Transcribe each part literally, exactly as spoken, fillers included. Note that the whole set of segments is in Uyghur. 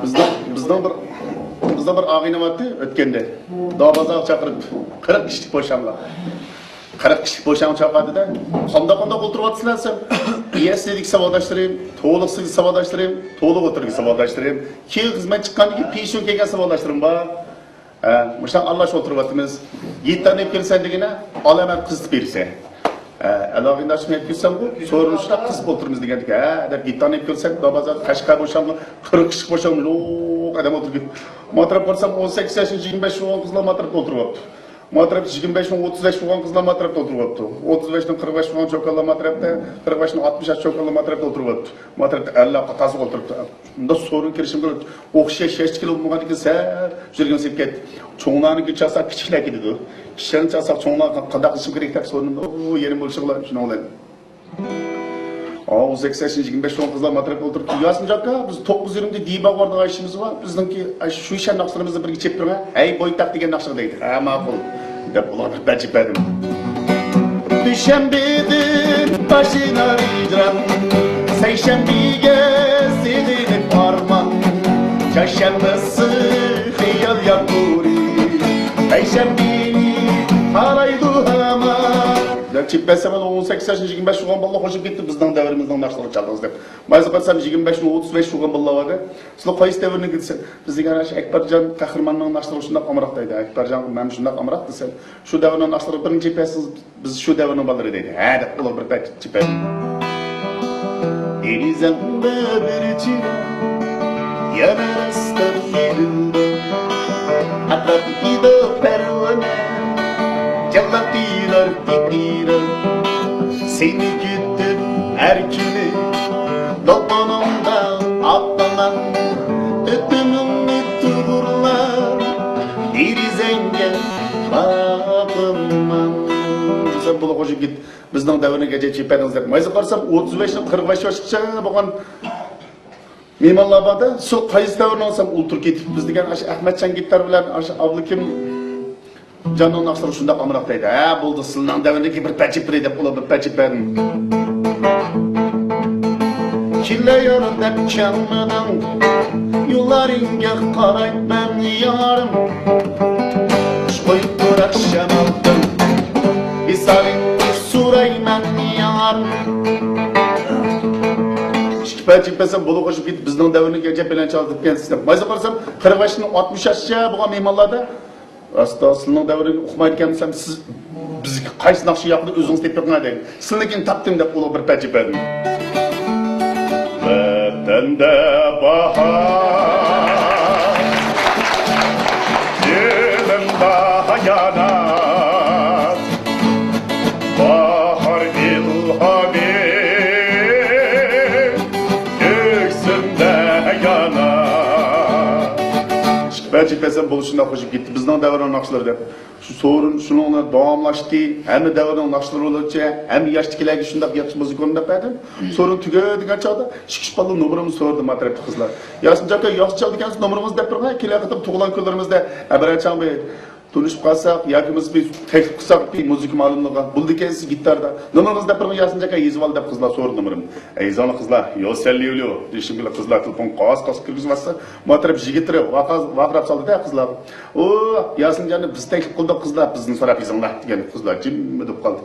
بىزنىڭ، بىزنىڭ بىر، بىزنىڭ بىر ئاغىنە بارتى ئۆتكەندە. دابازاغا چاقىرىپ، قىرىق كىشىلىك بوشاڭغا. قىرىق كىشىلىك بوشاڭغا چاقىردى-دە، «قانداق، قانداق ئولتۇرۇۋاتىسىلەر؟» دېسەم، «ئىي ئېس تىدىكى ساۋاقداشلىرىم، تولۇقسىدىكى ساۋاقداشلىرىم، تولۇق ئوتتۇرىدىكى ساۋاقداشلىرىم، كېيىن خىزمەت چىققاندىن كېيىن پېنسىيون كەلگەن ساۋاقداشلىرىم بار. ھە، مۇشۇنداق ئارىلاشىپ ئولتۇرۇۋاتىمىز. گىتارنى ئېلىپ كېلىسەن دېگىنە، ئالامەت قىزىتىپ بېرىسەن. ھە، ئالاغىنى ئاچماي ئەكىرسەمغۇ، سورۇننى شۇنداق قىزىپ ئولتۇرىمىز» دېگەندىكى، ھە دەپ گىتارنى ئېلىپ كېلىسەن، دابازا قەشقەر بوشاڭغا، قىرىق كىشىلىك بوشاڭغا لوق ئادەم ئولتۇرۇپ كېتىپتۇ. ماڭا قاراپ قارىسام، ئون سەككىز ياشتىن يىگىرمە بەش بولغان قىزلار ماڭا قاراپ ئولتۇرۇۋاپتۇ. ماڭا قاراپ يىگىرمە بەشتىن ئوتتۇز ياش بولغان قىزلار ماڭا قاراپ ئولتۇرۇۋاپتۇ. ئوتتۇز بەشتىن قىرىق ياش بولغان چوكانلار ماڭا قاراپتۇ. قىرىق بەشتىن ئاتمىش ياش چوكانلار ماڭا قاراپ ئولتۇرۇۋاپتۇ. ماڭا قاراپتۇ، ئەرلەر قاتارسىغا ئولتۇرۇپتۇ. مۇنداق سورۇن كىرىشىمگە ئوخشاش ياشتىكىلەر بولمىغاندىكىن سەل يۈرىكىم سېلىپ كەتتى. چوڭلارنىڭكى چالساق كىچىكلەر كېتىدۇ. كىچىكلەرنى چالساق چوڭلار قانداق قىلىشىم كېرەك دەپ سورىدىم. ئۇ يېرىم بولۇشى بىلەن شۇنىڭ بىلەن. ئا، ئون سەككىز ياشتىن يىگىرمە بەش بولغان قىزلار ماڭا قاراپ ئولتۇرۇپتۇ. ياسىنجان ئاكا، بىز توققۇز يېرىمدە دىبا بارىدىغان ئىشىمىز بار. بىزنىڭكى، ئا، شۇ شەن ناخشىلىرىمىزنى بىرگە چېلىپ بېرىڭە. ھەي، بويتاق دېگەن ناخشىغا دەيدۇ. ھە، ماقۇل. دەپ ئۇلارغا بىر پەن چېلىپ بەردىم. دۈشەنبىدىن باشلىنار ھىجران، سەيشەنبىگە سېغىنىپ ئارمان، چارشەنبىسى خىيال يامغۇرى، پەيشەنبىنى قارايدۇ ھامان. دەپ چېلىپ بەرسەم، ئون سەككىز ياشتىن يىگىرمە بەش بولغان بالىلار خوشۇپ كېتىپ، بىزنىڭ دەۋرىمىزنىڭ ناخشىلىرىنى چالدىڭىز دەپ. مايسا قارىسام، يىگىرمە بەشتىن ئوتتۇز بەش بولغان بالىلار بار-دە. سىلەر قايسى دەۋرنىڭكى دېسەم، بىز دېگەن ئاشۇ ئەكبەرجان قەھرىماننىڭ ناخشىلىرى شۇنداق ئامراق دەيدۇ. ئەكبەرجان، مەن شۇنداق ئامراق دېسەم، شۇ دەۋرنىڭ ناخشىلىرى بىرىنچى بەرسىڭىز، بىز شۇ دەۋرنىڭ بالىلىرى دەيدۇ. ھە دەپ ئۇلار بىر پەتى چېپەر. دېرىزەڭدە بىر چىراغ يەنە راستتىن يېرىلدى. ئەتراپ ئىدى پەرۋانە، جانلار تىلار تىترەپ، سېنى كۈتۈپ ھەر كۈنى دولقۇنۇڭدا ئاقىمەن. ئۆتۈمۈڭنى توغرىلاپ، دېرىزەڭگە باقىمەن. سەن بۇلار قوشۇپ كېتىپ، بىزنىڭ دەۋرنى كەچۈرۈپ چېپەدىڭىز دەپ. مايسا قارىسام، ئوتتۇز بەشتىن قىرىق بەش ياشقىچە بولغان مېھمانلار بار-دە، سىز قايسى دەۋرنىڭ دېسەم، ئولتۇرۇپ كېتىپ، بىز دېگەن ئاشۇ ئەخمەتجان گىتار بىلەن ئاشۇ ئابلىكىم جاننىڭ ناخشىلىرى شۇنداق ئامراق دەيدۇ. ھە، بولدى، سىلىنىڭ دەۋرىدىكى بىر پەن چېلىپ بېرەي دەپ، ئۇلار بىر پەن چېلىپ بەردىم. كېلەيور دەپ كەلمىدىڭ، يوللىرىڭغا قارايمەن يارىم. قۇش قويۇپ تۇرار شامالدىن، ۋىسالىڭنى سورايمەن يارىم. ئىككى پەن چېلىپ بەرسەم، بۇلار قوشۇپ كېتىپ، بىزنىڭ دەۋرنى كەچۈرۈپ بەلەن چالدۇرۇپ كەلسىز دەپ. مايسا قارىسام، قىرىق بەشتىن ئاتمىش ياشقىچە بولغان مېھمانلار-دە، راستا، سىلىنىڭ دەۋرىگە ئۇقمايدىكەن دېسەم، سىز بىزگە قايسى ناخشا ياقىدۇ، ئۆزىڭىز تېپىپ بېقىڭ دەيدۇ. سىلىنىڭكىنى تاپتىم دەپ ئۇلارغا بىر پەن چېلىپ بەردىم. ۋەتەندە باھار، دىلىمدا ھايانات، باھار ئىلھامى كۆكسۈمدە يانار. ئىككى پەن چېلىپ بەرسەم، بولۇشىندا قوشۇپ كېتىپ، بىزنىڭ دەۋرنىڭ ناخشىلىرى دەپ. شۇ سورۇن شۇنىڭ بىلەن داۋاملاشتى. ھەممە دەۋرنىڭ ناخشىلىرى بولغۇچە، ھەممە ياشتىكىلەرگە شۇنداق ياخشى مۇزىكىنى دەپ بەردىم. سورۇن تۈگەيدىغان چاغدا ئىككى ئۈچ بالا نومۇرۇمنى سورىدى مانا تەرەپتىكى قىزلار. ياسىنجان ئاكا، ياخشى چالىدىكەنسىز، نومۇرىڭىزنى دەپ بېرىڭ. كېلەر قېتىم تۇغۇلغان كۈنلىرىمىزدە ئەبرەچاڭ بىر تونۇشۇپ قالساق ياكى بولمىسا بىر تەكلىپ قىلساق بىر مۇزىكا مۇئەللىملىرىغا. بولىدىكەنسىز گىتاردا. نومۇرىڭىزنى دەپ بېرىڭ، ياسىنجان ئاكا يېزىۋال دەپ قىزلار سورىدى نومۇرۇمنى. ئەي، يېزىۋالدىڭلار قىزلار، يو سەللىيۇليو دېيىشىم بىلەن قىزلار تېلېفون قاس قاس كىرگۈزۈۋاتسا، مانا تەرەپ يىگىتلىرى ۋارقىراپ سالدى-دە قىزلارغا. ئۇ، ياسىنجاننى بىز تەكلىپ قىلدۇق، قىزلار بىزدىن سوراپ يېزىڭلار دېگەن. قىزلار جىممىدە قالدى.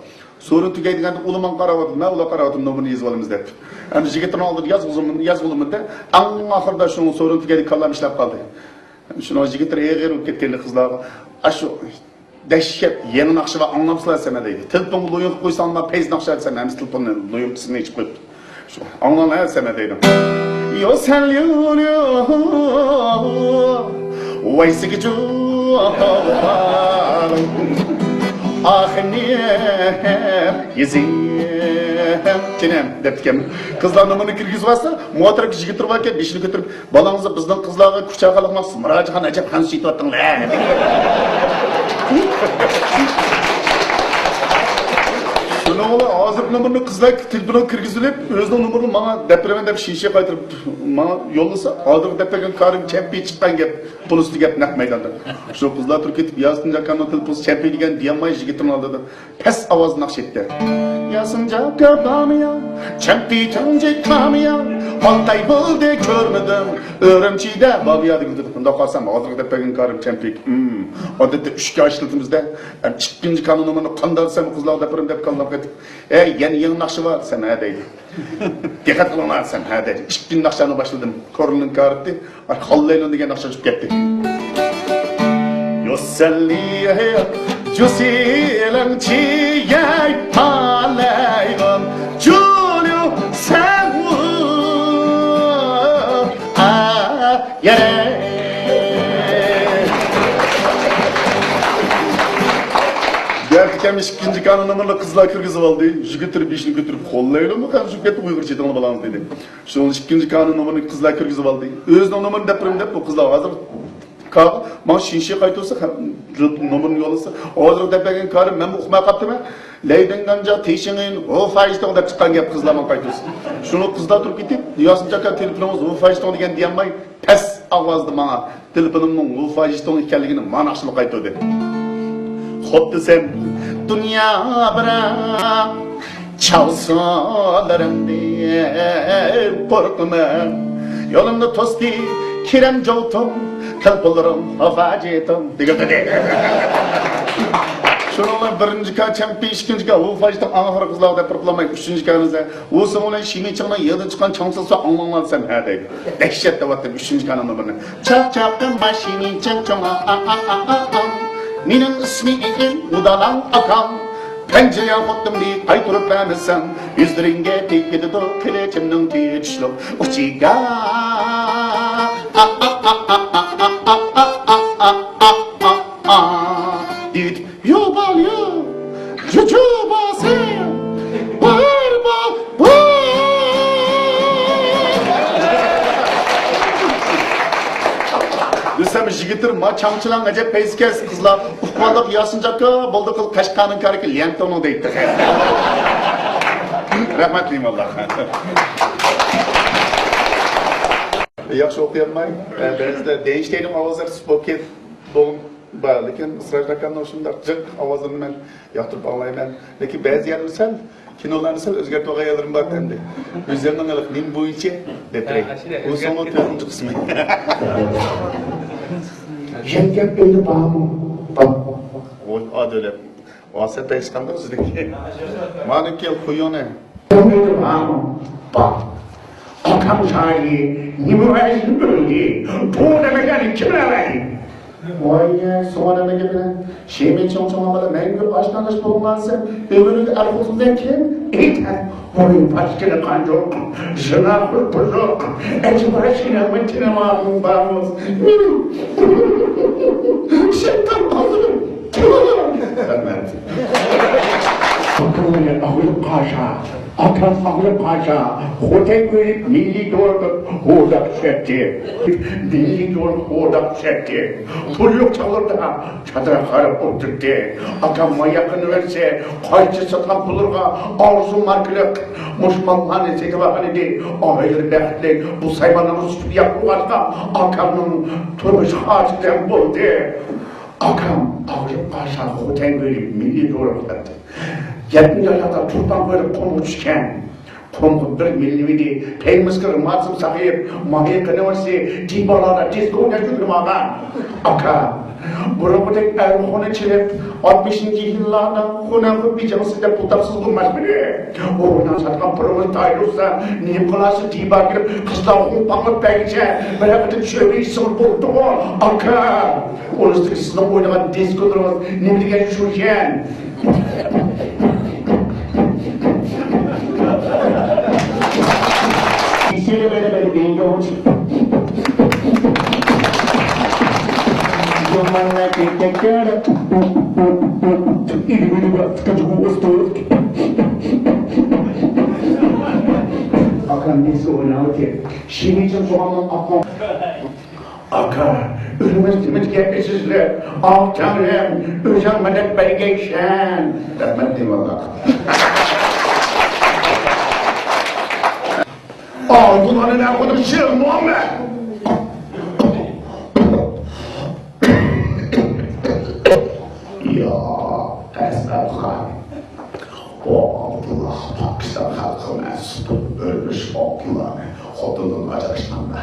سورۇن تۈگەيدىغاندا ئۇلار ماڭا قاراۋاتىدۇ، مەن ئۇلارغا قاراۋاتىمەن، نومۇرنى يېزىۋالىمىز دەپ. ئەمدى يىگىتلەرنىڭ ئالدىدا يازغۇزىمەن، يازغۇلىمەن-دە. ئەڭ ئاخىرىدا شۇنىڭ سورۇن تۈگەيدىغان كاللام ئىشلەپ قالدى. شۇنىڭ يىگىتلەر ئېغىر بولۇپ كەتكەندە قىزلارغا، ئاشۇ دەھشەت يېڭى ناخشا بار، ئاڭلامسىلەر دېسەم دەيدۇ. تېلېفونغا لويۇنغا قويساڭلار پەيز ناخشا دېسەم، ھەممىسى تېلېفوننى لويۇنكىسىنى ئېچىپ قويۇپتۇ. شۇ ئاڭلاڭلار دېسەم دەيدۇ. يو سەن ليۇ ليۇ، ۋايسىگىچۇ، ئاخىنى يېزىم جېنىم دەپتىكەن. قىزلار نومۇرنى كىرگۈزۈۋاتسا، مانا تەرەپتىكى يىگىتلەر باركەن، بېشىنى كۆتۈرۈپ، بالاڭىزنى بىزنىڭ قىزلارغا كۇچا خالىقماقچىسىز، مۇراجىخان ئەجەب خەنزۇچە ئېيتىۋاتتىڭلار. ئۇلار ھازىرقى نومۇرنى قىزلار تېلېفونغا كىرگۈزۈۋېلىپ، ئۆزىنىڭ نومۇرىنى ماڭا دەپ بېرىمەن دەپ شىنشىيە قايتۇرۇپ ماڭا يوللىسا، ھازىرقى دەپ بەرگەن كارىم چەمپىي چىققان گەپ، پۇل ئۈستى گەپ نەق مەيداندا. شۇ قىزلار تۇرۇپ كېتىپ، ياسىن جاكامنىڭ تېلېفونى چەمپىي دېگەن دېيەلمەي، يىگىتىنى ئالدىدا پەس ئاۋازدا ناخشا ئېيتتى. ياسىن جاكا باميا، چەمپىي چاڭجى كاميا، ئالتە ئاي بولدى كۆرمىدىم، ئۈرۈمچىدە باميا دېگىلى تۇردى. بۇنداق قارىسام، ھازىرقى دەپ بەرگەن كارىم چەمپىي. ھىم، ئادەتتە ئۈچكە ئىشلىتىمىز-دە، ئەمدى ئىككىنچى كانىل نومۇرنى قانداق دېسەم، قىزلارغا دەپ بېرىمەن دەپ كاللام قېتىپ. ئەي، يەنە يېڭى ناخشا بار دېسەم، ھە دەيدۇ. دىققەت قىلىڭلار دېسەم، ھە دەيدۇ. ئىككىنچى ناخشانى باشلىدىم. كورلىنىڭ كارىتى، ئاي، خاللايلۇن دېگەن ناخشا چىقىپ كەتتى. يوسەللى، جۇسىلىڭ چىيەي پالەيلۇن، جۇليۇ سەنۋۇ، ئا، يەرەي. گەپكەم ئىككىنچى كانىل نومۇرلۇق قىزلار كىرگۈزۈۋالدى. يىگىتلەر بېشىنى كۆتۈرۈپ، خوللايلۇمۇ قان شۇ كەتتى ئۇيغۇرچە ئېيتىڭلار بالاڭىز دېدى. شۇنىڭ ئىككىنچى كانىل نومۇرىنى قىزلار كىرگۈزۈۋالدى. ئۆزىنىڭ نومۇرىنى دەپ بېرىمەن دەپ، بۇ قىزلار ھازىر كاغا، ماڭا شىنشى قايتۇرسا، نومۇرنى يوللىسا، ھازىر دەپ بەرگەن كارىم مەنمۇ ئۇقماي قاپتىمەن. لەيدىڭگانجا تېشىڭىن، ھو فايىشتىڭ دەپ چىققان گەپ قىزلار ماڭا قايتۇرسا. شۇنى قىزلار تۇرۇپ كېتىپ، ياسىن جاكا تېلېفونىڭىز ھو فايىشتىڭ دېگەن دېيەلمەي، پەس ئاۋازدا ماڭا تېلېفونۇمنىڭ ۋۇفايىشتوڭ ئىكەنلىكىنى مانا شۇنداق قايتۇردى. خوپ دېسەم، دۇنيا بىراق، چاۋسۇلىرىڭدىن قورقىمەن. يولۇمنى توستى كىرەم جوتۇڭ، تېلېفونلىرىڭ ۋۇفايىشتوڭ دېگەن ئىدى. شۇنىڭ بىلەن بىرىنچى كا چەمپىي، ئىككىنچى كا ۋۇفايىشتوڭ، ئاخىرقى قىزلارغا دەپ بىر قىلالماي، ئۈچىنچى كانىزە ۋۇسۇڭ بىلەن شىمىچىڭنىڭ يېنىدىن چىققان چاڭسىلسا ئاڭلاڭلار دېسەم، ھە دەيدۇ. دەھشەت دەۋاتتىم ئۈچىنچى كانال نومۇرىنى. چاقچاققىن ماشىنىچىڭ چوڭا، ئا، ئا، ئا، ئا، ئا. مېنىڭ ئىسمىم ئۇدالاڭ ئاكام. پەنجىلەر خوتۇمنى قايتۇرۇپ بەرمىسەڭ، يۈزلىرىڭگە تېگىپ كېتىدۇ قىلىچىمنىڭ تۇيۇقلۇق ئۇچىغا. ئا، ئا، ئا، ئا، ئا. دېيىپ، يو بال يو، جۇجۇ باسى، بار بال بار. دېسەم، يىگىتلىرىم، ما چاڭچىلاڭ ئەجەب پەيزىكەنسىز قىزلار. ئۇقمانلىق ياسىنجاكا، بولدى قىل قەشقەرنىڭ كارىكى ليەنتوڭنىڭ دەيتتى. رەھمەت دەيمەن ئاللاغا. ياخشى ئوقۇيالماي، بەزىدە دېيىشتەينىڭ ئاۋازلىرى سۇس بولۇپ كېتىپ، بولۇپ بار، لېكىن سىراج ئاكامنىڭ شۇنداق جىق ئاۋازىنى مەن ياقتۇرۇپ ئاڭلايمەن. لېكىن بەزى يەردە سەل، كىنولارنى سەل ئۆزگەرتىۋالغان يەرلىرىم بار ئەمدى. ئۆزلىرىنىڭ ھېلىقى نېمە بويىچە دەپ بېرەي. ھە، ئاشۇ ئۇ سوڭۇ ئۆزگەرتكەن. تۆتىنچى قىسمى. يەڭگەم ئۆيدە بارمۇ؟ بار. ۋوي، ئادۆلەپ. ۋاسىتە ھېچقانداق سىزنىڭكى. مانا كېل، قويۇڭنى. ئۆيدە بارمۇ؟ بار. ئاكام شاھى نېمە ۋەجىدىن ئۆلدى؟ بۇ دېمەكلەرنى كىم ئەۋەتتى؟ ۋاي، سوڭا نېمە گېپىنى؟ شىمىچىڭ چوڭا بالا مەڭگۈ ئاش-تانىش بولماسا، ئۆمرىدە ئەر-خوتۇن بىلەن كىم؟ ئېيت، ھە. ۋاي، پاچىكىنى قانجۇق، جىناقلىق بۇزۇق، ئەجەبا شىنەڭمۇ تىنىماغۇم بارمۇ؟ شەيتان قالدىم. رەھمەت. ئاكامنى ئاغرىپ قاشا، ئاكام ئاغرىپ قاشا، خوتەن كۆرۈپ مىللىي جورۇق ھورداپ چۈشەتتى. مىللىي جورۇق ھورداپ چۈشەتتى. پۇل يوق چاغلىرىدا چاتراق قاراپ ئولتۇرتتى. ئاكام ماياققىنى بەرسە، قايچا ساتقان پۇللىرىغا ئارزۇ ماركىلىق مۇشۇ ماللارنى سېتىۋالغان ئىدى. ئائىلىلىرى بەختلىك، بۇ سايمانلارنىڭ سۈپىتى ياخشى بولغاچقا، ئاكامنىڭ تۇرمۇشى خاتىرجەم بولدى. ئاكام ئاغرىپ قالسا، خوتەن كۆرۈپ مىللىي جورۇق دەپتۇ. يەتمىش ياشلاردا تۇرپان كۆرۈپ قۇمغا چۈشكەن. قۇمغا بىر مىللىۋىدى، پەيمىسكا رىماتىزم ساقىيىپ، ماھىيەت قېنىۋەرسى، دىبالادا دىسكو نەشرىدىماغان. ئاكا، بۇرۇنقىدەك ئەر خونا چېلىپ، ئاتمىشىنچى يىللاردا خونا بېجىڭسىز دەپ پۇل تاپسىز بولماس مىدى؟ ئورنان ساتقان پۇلىڭىز تايۇرسا، نېمە قىلارسىز دىبا كىرىپ، قىزلار خوڭ پاڭلاپ بەرگىچە، بىرەر قېتىم چۆرە ئىچسىڭىز بولدىغۇ، ئاكا. ئۇنىسىدىكى سىزنىڭ ئوينىغان دىسكولىرىڭىز نېمە دېگەن شۇشەن؟ ئاكام دىسكو ئويناۋاتىدۇ. شىمىچىڭ سوغاننىڭ ئاققان. ئاكا، ئۆلىمىز تېمىدىكى ئېسىزلىق، ئاھ تەڭرىم، ئۆزۈڭ مەدەت بەرگەيسەن. رەھمەت دەيمەن ئاكا. ئالتۇنلارنى نەدە قويدۇڭ شېخ مۇھەممەد؟ يا ئەسمەتخان، بۇ ئالتۇنلار پاكىستان خەلقىگە مەنسۇپ ئۆلمۈش ئالتۇنلارنى خوتۇندىن ئاجراشقاندا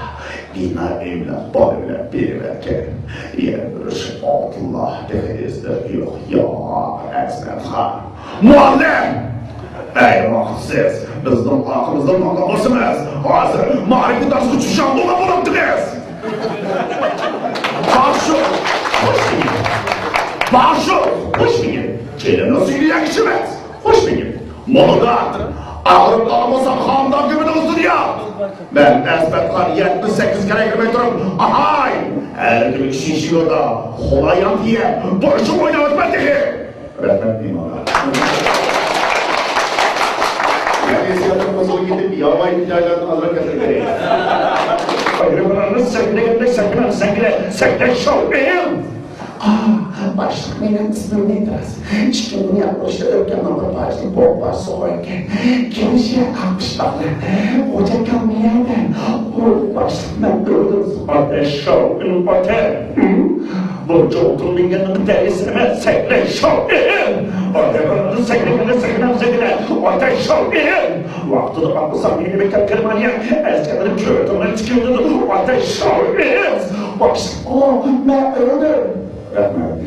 گىنا ئۆي بىلەن بالا بىلەن بېرىۋەتكەن. يەنە بىر ئالتۇنلار تېخى ئىزدىن يوق. يا ئەسمەتخان. مۇئەللىم! ئەي ۋاقىتسىز! بىزنىڭ ئارقىمىزدىن ماڭغان بولسىڭىز، ھازىر مائارىپ ئىدارىسىغا چۈشۈرۈلگەن بولاتتىڭىز! باشۇ! خوش بېگىم! باشۇ! خوش بېگىم! كېلىننىڭ سۈيىنى يەڭگۈچى ئەمەس! خوش بېگىم! موللىدار! ئاغرىپ قالغان بولساڭ خانىدان گۆمىدىڭىز دۇنيا! مەن ئەسمەتخان يەتمىش سەككىز كەرەك كىرمەي تۇرۇپ، ئاھاي! ھەر كۈنى شىشىگودا خۇلايان تىيە بۇرۇشۇپ ئويناۋاتىمەن تېخى! رەھمەت دېمەڭلار. يەنى سىياسەت مەسئۇلى يېتىپ، ياۋايى جايلارنى ئازراق كەلتۈرۈپ بېرەي. ئايروپىلاننى سەكرىگەندەك سەكرەڭ، سەكرە، سەكرە، شاۋ، ئېڭ! ئا، باشلىق، مېنىڭ ئىسمىم نېدراس. ئىككى دۇنيا ئۇرۇشتا ئۆلگەننىڭ بىر پارچىسى بومبا سوغۇيكەن. كېلىشى ئاققۇچ باغلار. خوجا كامىيەدە. ئۇ باشلىق، مەن ئۆلدۈم. ئاتە شاۋ، ئاتە. بۇ جوتۇن مىڭگەننىڭ دەرىسى ئەمەس، سەكرەي شاۋ ئېلىن! ئاتە بىرىڭدىن سەكرىگەندە سەكرەڭ سەكرە، ئاتە شاۋ ئېلىن! ۋاقتىدا باقمىسام مېنى بىكار كىرمانىيە ئەسكەرلىرى كۆرۈڭلار تىكىلدىدۇ، ئاتە شاۋ ئېلىن! باش، ئو، مەن ئۆلدۈم! رەھمەت.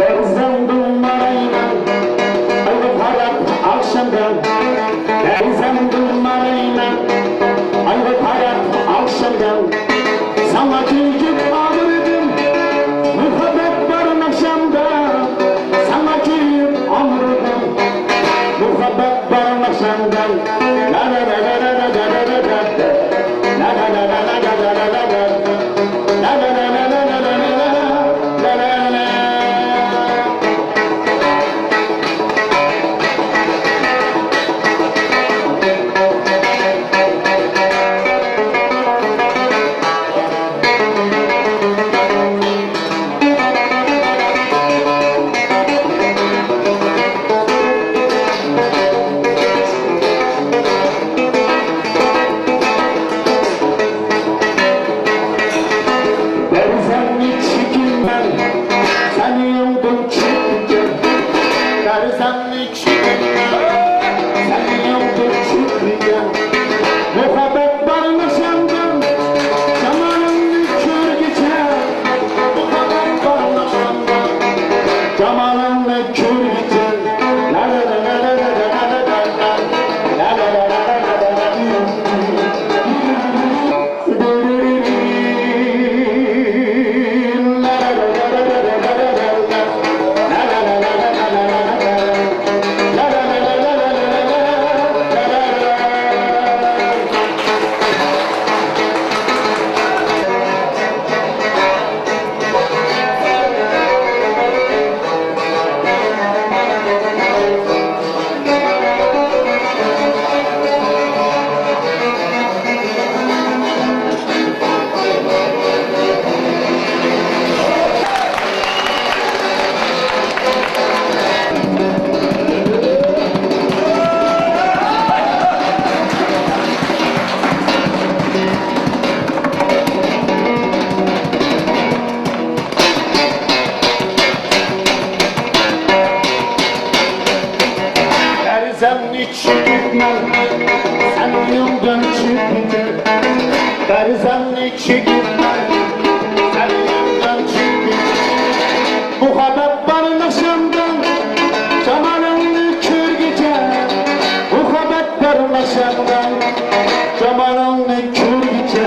بەرزەمدۇ مارايمەن ئايغا قاراپ ئاخشامدا، بەرزەمدۇ مارايمەن ئايغا قاراپ ئاخشامدا، ساڭا كۆيۈپ ئاغرىدىم مۇھەببەت بار ناخشامدا، ساڭا كۆيۈپ ئاغرىدىم مۇھەببەت بار ناخشامدا. بەرزەمنى چېكىنمەن سەن يولدىن چىقىپ كەت، بەرزەمنى چېكىنمەن سەن يولدىن چىقىپ كەت، مۇھەببەت بار ناخشامدا جامالىڭنى كۆرگۈچە، مۇھەببەت بار ناخشامدا جامالىڭنى كۆرگۈچە. بەرزەمنى چېكىپمەن سەن يولدىن چىقىپ، بەرزەمنى چېكىپمەن سەن يولدىن چىقىپ، مۇھەببەت بار ناخشامدا جامالىڭنى كۆرگۈچە، مۇھەببەت بار ناخشامدا جامالىڭنى كۆرگۈچە.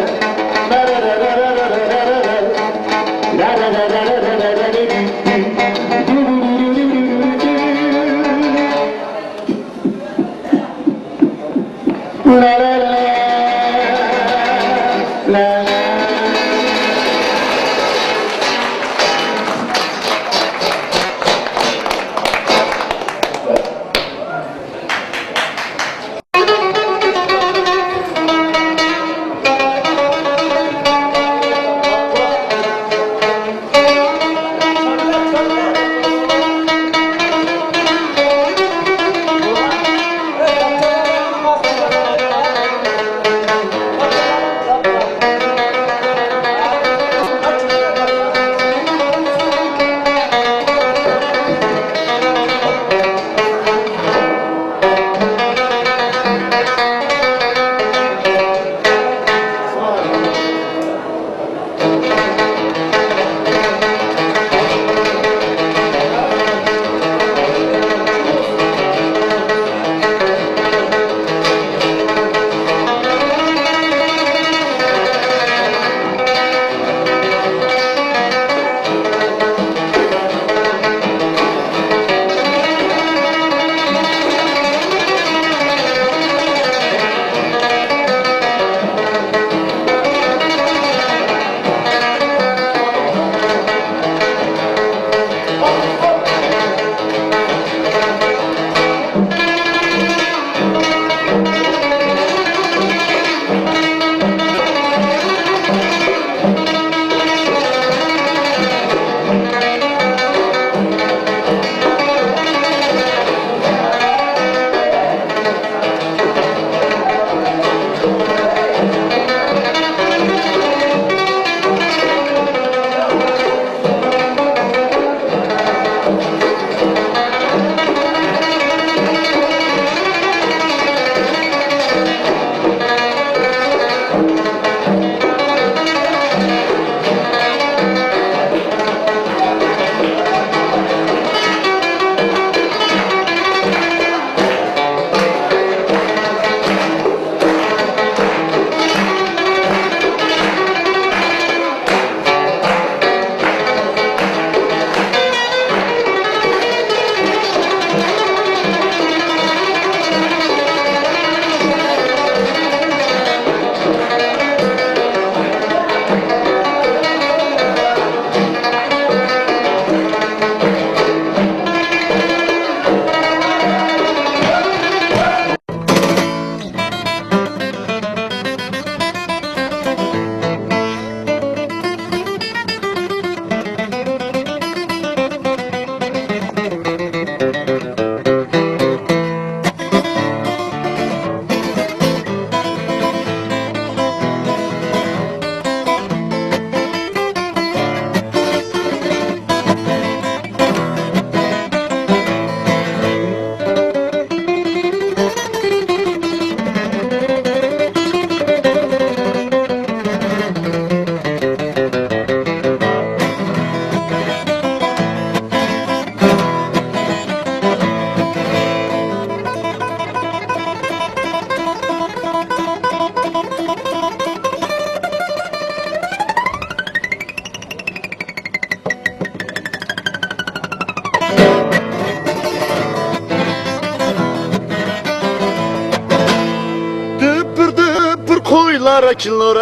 دۈپۈر دۈپۈر قويلار كېلۇر،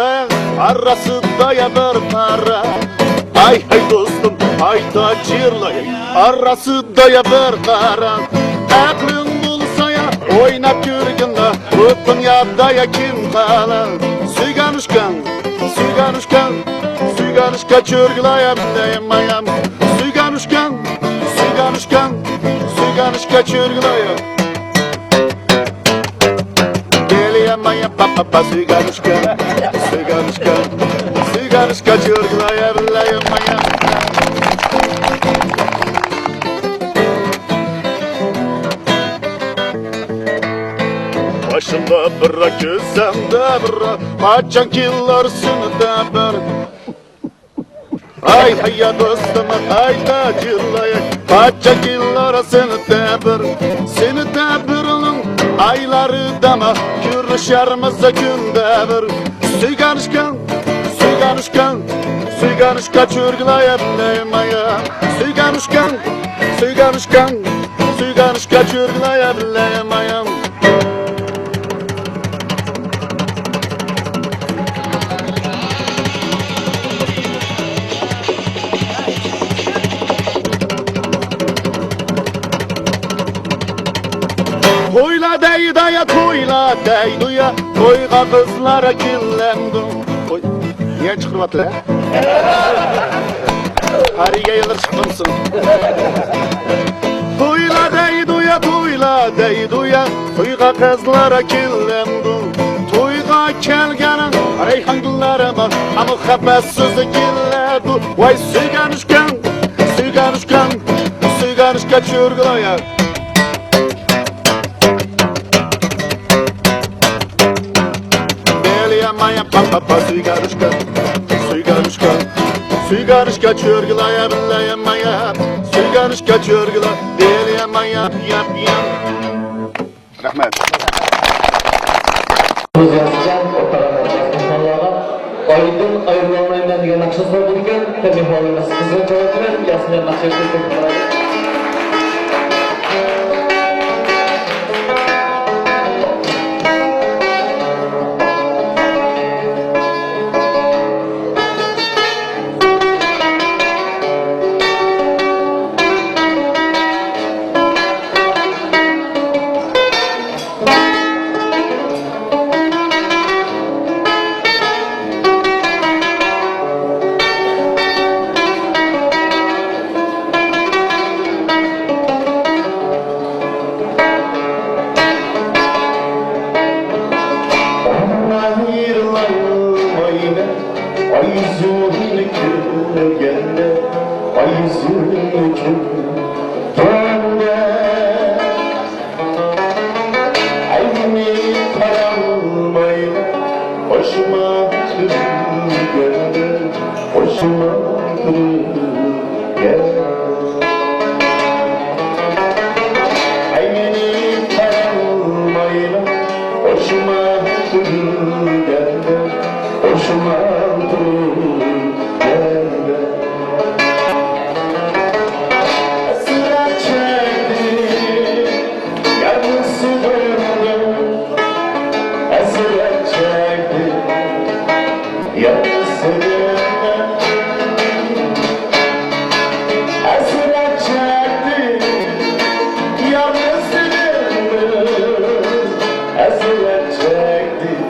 ئارىسىدا يا بىر قارا. ئاي ھاي دوستۇم، ئايتا جىرلاي، ئارىسىدا يا بىر قارا. ئەقلىڭ بولسا يا ئويناپ كۆرگىنلا، بۇ دۇنيادا يا كىم قالا. سۈيگەن ئۇشكان، سۈيگەن ئۇشكان، سۈيگەن ئۇشكا چۆرگىلايام دەيمايام. سۈيگەن ئۇشكان، سۈيگەن ئۇشكان، سۈيگەن ئۇشكا چۆرگىلايام. دېلىيەمايام پاپا سۈيگەن ئۇشكان، سۈيگەن ئۇشكان، سۈيگەن ئۇشكا چۆرگىلايام دەيمايام. باشىڭدا بىر، كۆزۈڭدە بىر، قاچان كېلەر سېنى تەبىر. ئاي ھايا دوستۇم، ئايتا جىرلاي، قاچان كېلەر سېنى تەبىر. سېنى تەبىرنىڭ ئايلىرىدىمۇ كۆرۈشەرمىز كۈندە بىر. سۈيگەن ئۇشكان، سۈيگەن ئۇشكان، سۈيگەن ئۇشكا چۆرگىلاي دەيمايام. سۈيگەن ئۇشكان، سۈيگەن ئۇشكان، سۈيگەن ئۇشكا چۆرگىلاي دەيمايام. تويلا دەيدۇ يا، تويغا قىزلار كېلەمدۇ؟ توي، نېمە چىقىرىۋاتىدۇ، ھە؟ قارىيايلار چىقمىسۇن. تويلا دەيدۇ يا، تويلا دەيدۇ يا، تويغا قىزلار كېلەمدۇ؟ تويغا كەلگەن رەيھان گۈللەر بار، ئەمما خەپەسسىز كېلەدۇ. ۋاي سۆيگەن ئۇكام، سۆيگەن ئۇكام، سۆيگەن ئۇكام چۆرگىلايا. بېلىيە مايا پا پا پا، سۆيگەن ئۇكام، سۆيگەن ئۇكام، سۆيگەن ئۇكام چۆرگىلايا، بېلىيە مايا، سۆيگەن ئۇكام چۆرگىلا، بېلىيە مايا، ياپ ياپ. رەھمەت. ئايدىن ئايرىلالمايمەن دېگەن ناخشىسى بار ئىكەن، مېھمانلىرىمىز قىزغىن چاۋاك بىلەن ياسىنجان ناخشا ئېيتىپ قويۇڭلار. ئايرىلالمايمەن ئايزۇننى كۆرگەندە، ئايزۇننى كۆرگەندە. ئەينى قارالماي قوشما تۈرگەندە، قوشما تۈرگەندە. ئەينى قارالماي قوشما تۈرگەندە، قوشما تۈرگەندە. ھەسرەت چەكتىم يالغۇز سېغىندىم، ھەسرەت چەكتىم يالغۇز سېغىندىم، ھەسرەت چەكتىم يالغۇز سېغىندىم، ھەسرەت چەكتىم.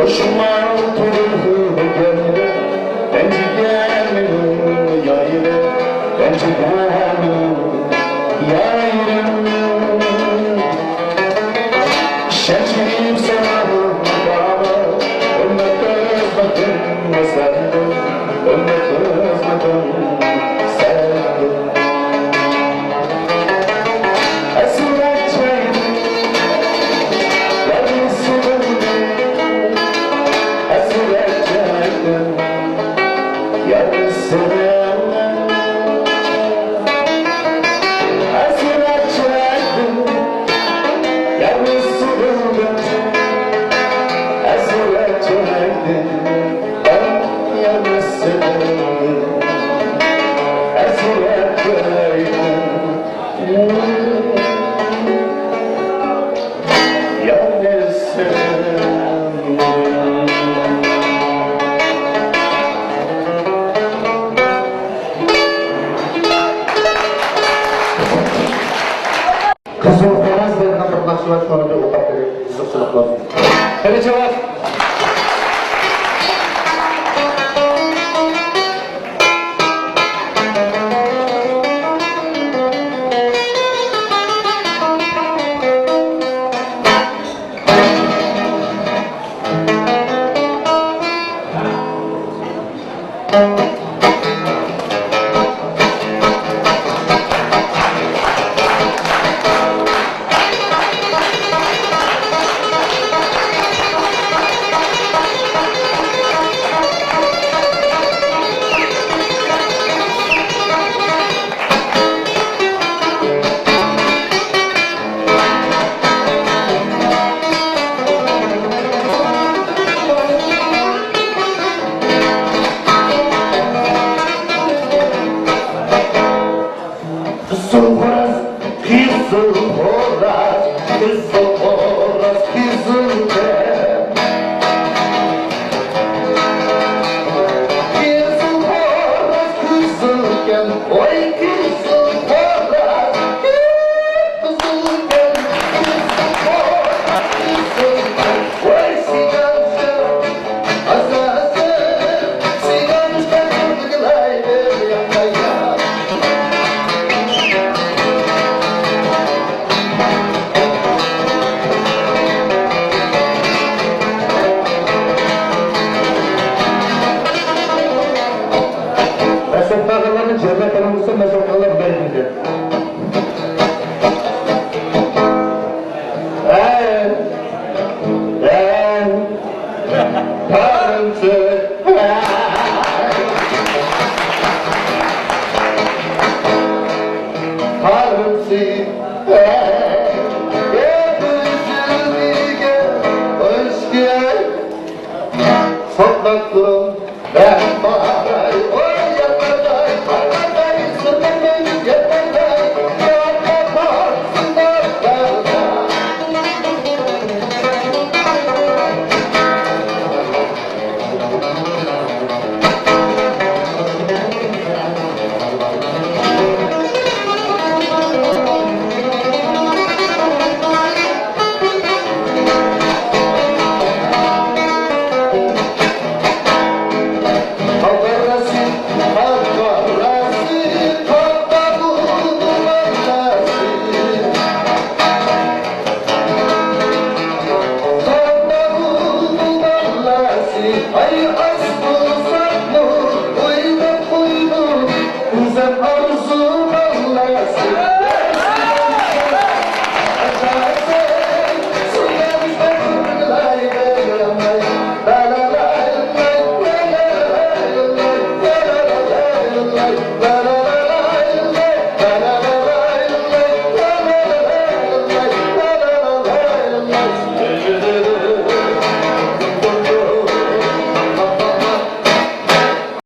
قوشما تۈرگەندە، رەنجىگەن يايرىم، رەنجىگەن يايرىم. ئىشەنچىم ساڭا بار، ئۈمىد ئۈزمىدىم سەندىن، ئۈمىد ئۈزمىدىم سەندىن. ھەسرەت چەكتىم، يالغۇز سېغىندىم، ھەسرەت چەكتىم، يالغۇز سېغىندىم. ھەسرەت چەكتىم، يالغۇز سېغىندىم، ھەسرەت چەكتىم، يالغۇز سېغىندىم، ھەسرەت چەكتىم، يالغۇز سېغىندىم. قىزىل خورازدەك بىر ناخشىلار كونىدا ئوقۇپ بېرىپ قىزىقچىلىق بولسۇن. قېنى چاۋاك. قىزىل خوراز، قىزىل خوراز، قىزىل خوراز، قىزىل دەپ. قىزىل خوراز، قىزىلكەن، ۋاي قىزىل خوراز، قىزىلكەن، قىزىل خوراز، قىزىلكەن، ۋاي سىگانچە. مەسئۇل قالغانلارنى جەزا قىلىنمىسا، مەسئۇل قالغانلار مەيلى. ھەي! ھەي! پالىمسى! پالىمسى!